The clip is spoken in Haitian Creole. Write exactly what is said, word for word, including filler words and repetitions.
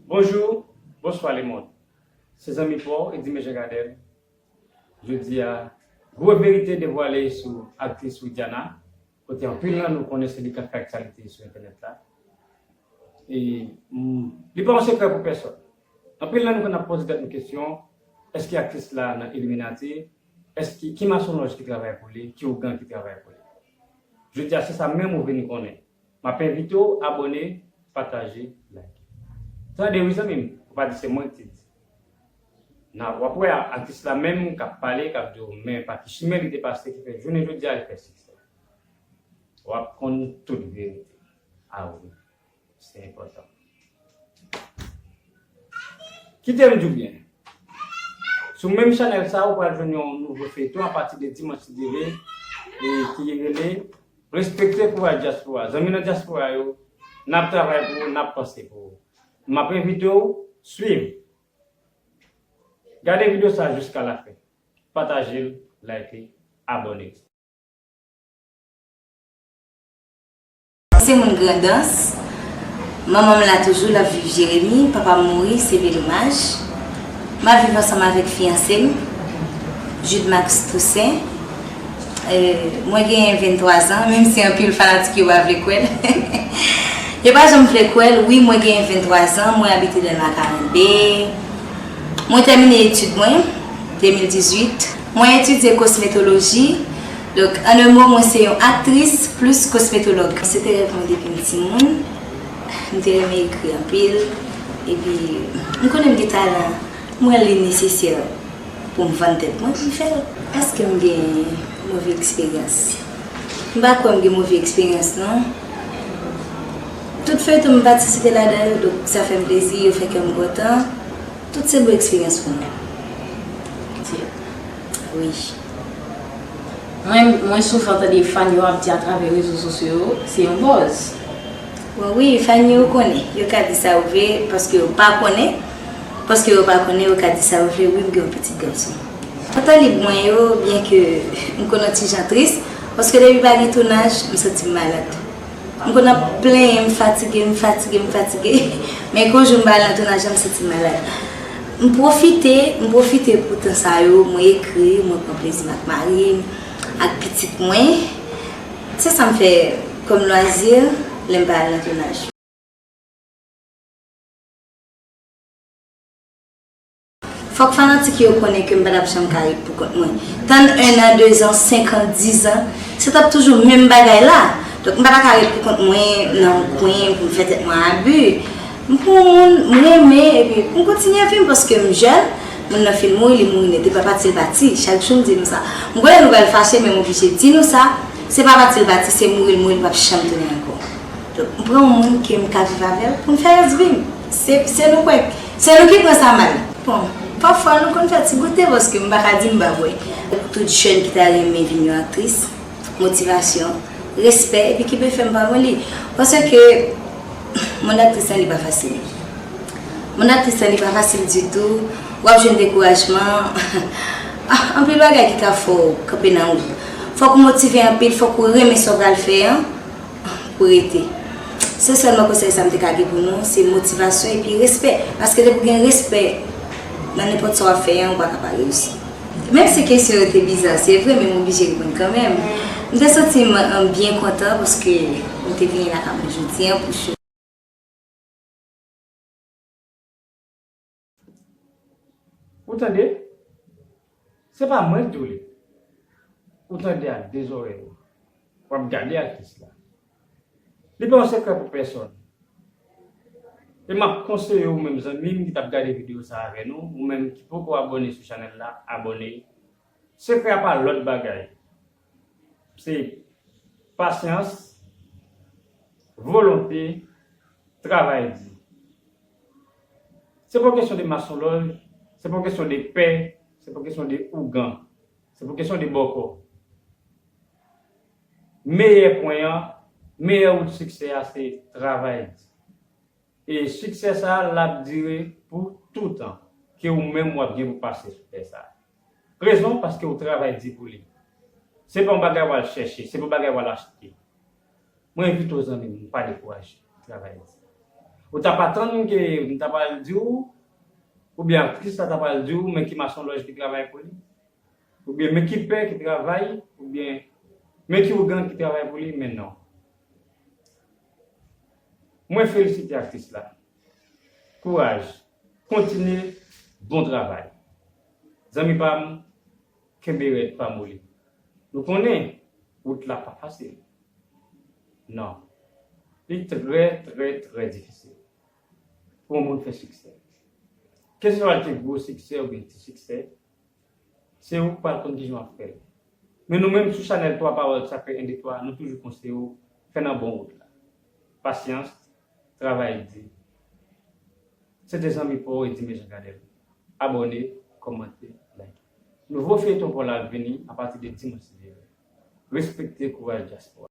Bonjou, bonswa lemonn. Se zanmi pa w, Eddy Mejan Gadel. Jodi a, gwo verite devwale sou aktris Widiana, kote anpil nan nou konnen se li k ap fè aktyalite sou entènèt la. E, mm, li pa yon sekrè pou pèsòn. Anpil nan nou konn ap poze tèt nou kesyon, èske aktris la nan Illuminati? Èske, ki masonlòj ki travay pou li? Ki ougan ki travay pou li? Jodi a, se sa menm ou vin konnen. M ap envite w abòne, pataje, like. Tande wi zanmi m, ou pa di se mwen ki te di. Nan, w ap wè aktris la menm k ap pale, k ap di w men pa ki chimen li te pase ki fè jounen jodi a li fè siksè. W ap konn tout verite. A wi, se enpòtan. Kite m di w byen. Sou menm chanèl sa, ou pral jwenn yon nouvo feyton apati de Dimanche T V e ki rele Respekte Kouraj Dyaspora. Zanmi nan dyaspora yo, n ap travay pou ou, n ap panse pou ou. M ap envite w swiv. Gade videyo sa jiska lafen. Pataje l, like li, abòne. Se moun Grandans. Manman m la toujou, l ap viv Jeremi. Papa m mouri, se byen domaj. M ap viv ansanm avèk fiyanse m, Jude Max Toussaint. E, mwen genyen venntwa zan, menm si anpil fanatik yo pa vle kwè l. Yo pa janm vle kwè l, wi, mwen genyen venntwa zan, mwen abite Dèlma karannde. Mwen tèmine etid mwen, de mil dizuit. Mwen etidye kosmetoloji. Donk, an en mo, mwen se yon aktris plis kosmetològ. Se te rèv mwen depi m timoun. M te renmen ekri anpil. Epi, m konnen m gen talan. M wè li nesesè pou m vann tèt mwen, m fè l. Èske m gen move eksperyans? M pa kwè m gen move eksperyans, non. Tout feyton m patisipe ladan yo, donk sa fè m plezi, yo fè kè m kontan. Tout se bon eksperyans pou mwen. Wi. Mwen, mwen souvan tande fan yo ap di atravè rezo sosyo yo, se yon buzz. Bon, wi, fan yo konnen. Yo ka di sa yo vle, paske yo pa konnen. Paske yo pa konnen, yo ka di sa yo vle. Wi, m gen yon pitit gason. Nan tan lib mwen yo, byenke m konn yon ti jan tris, paske depi pa gen tounaj, m santi m malad. M konn ap plenyen, m fatige, m fatige, m fatige. Men gon jou m pa al nan tounaj la, m santi m malad. M pwofite, m pwofite pou tan sa yo, mwen ekri, mwen pran plezi m ak mari m, ak pitit mwen. Se sa m fè kòm lwazi lè m pa al nan tounaj. Fòk fanatik yo konnen ke m pa t ap janm ka ret pou kont mwen. Tann en an, dezan, senkan, dizan, se t ap toujou menm bagay la. Donk, m pa ta ka ret pou kont mwen nan yon kwen pou m fè tèt mwen abi. M pou yon moun, m renmen, epi pou m kontinye vi m, paske m jèn, moun nan fin mouri, li mouri nèt, e pa pati l pati. Chak jou m di nou sa. M konnen nou pral fache, men m oblije di nou sa. Se pa pati l pati, se mouri l mouri, l p ap janm tounen ankò. Donk, m pran yon moun ke m ka viv avè l pou m fè rès vi m. Se, se nou kwè, se nou ki pran sa mal. Bon, pafwa nou konn fè ti goute paske m pa ka di m pa bwè. Pou tout jèn ki ta renmen vin yon aktris, motivasyon, respè, epi ki pe fè m pa moli. Paske mond aktris lan li pa fasil. Mond aktris lan li pa fasil ditou. W ap jwenn dekourajman. Anpil bagay ki ka fè w kanpe nan wout. Fòk ou motive anpil, fòk ou renmen sa w pral fè an. Pou rete. Se sèlman konsèy sa m te ka gen pou nou, se motivasyon epi respè. Paske depi w gen respè nan nenpòt sa w ap fè an, ou pa ka pa reyisi. Menm si kesyon yo te biza, se vre, men m oblije reponn kanmenm. M te santi m, m byen kontan paske m te vini lakay mwen jodi an pou cho. Ou tande? Se pa mwen k di w li. Ou tande ak de zòrèy ou. W ap gade aktris la. Li pa yon sekrè pou pèsòn. E m ap konseye ou menm zanmi m ki t ap gade videyo sa avè nou, ou menm ki poko abòne sou chanèl la, abòne. Sekrè a pa lòt bagay. Se pasyans, volonte, travay di. Se pa yon kesyon de masonlòj, se pa yon kesyon de pè, se pa yon kesyon de ougan, se pa yon kesyon de bòkò. Meyè pwen an, meyè wout siksè a se travay di. E siksè sa a, l ap dire pou toutan, ke ou menm w ap gen pou pase sou tè sa a. Rezon, paske w travay di pou li. Se pa yon bagay w al chèche, se pa yon bagay w al achte. Mwen envite w zanmi m, pa dekouraje, travay di. Ou t ap atann ke m ta pral di w, oubyen aktris la ta pral di w, men ki masonlòj ki travay pou li, oubyen men ki pè ki travay, oubyen men ki ougan ki travay pou li, men non. Mwen felisite aktris la. Kouraj. Kontinye bon travay. Zanmi pa m, kenbe rèd, pa moli. Nou konnen wout la pa fasil. Non. Li trè, trè, trè difisil pou yon moun fè siksè. Keseswa l te gwo siksè oubyen ti siksè, se ou k pral konn kijan w ap fè l. Men nou menm sou chanèl Twa Pawòl Sakre en de twa, nou toujou konseye w fè nan bon wout la. Pasyans, travay di. Se te zanmi pa w Eddy Mejan Gadel. Abòne, kòmante, like. Nouvo feyton pa w la ap vini apati de dimanch si Dye vle. Respekte kouraj dyaspora.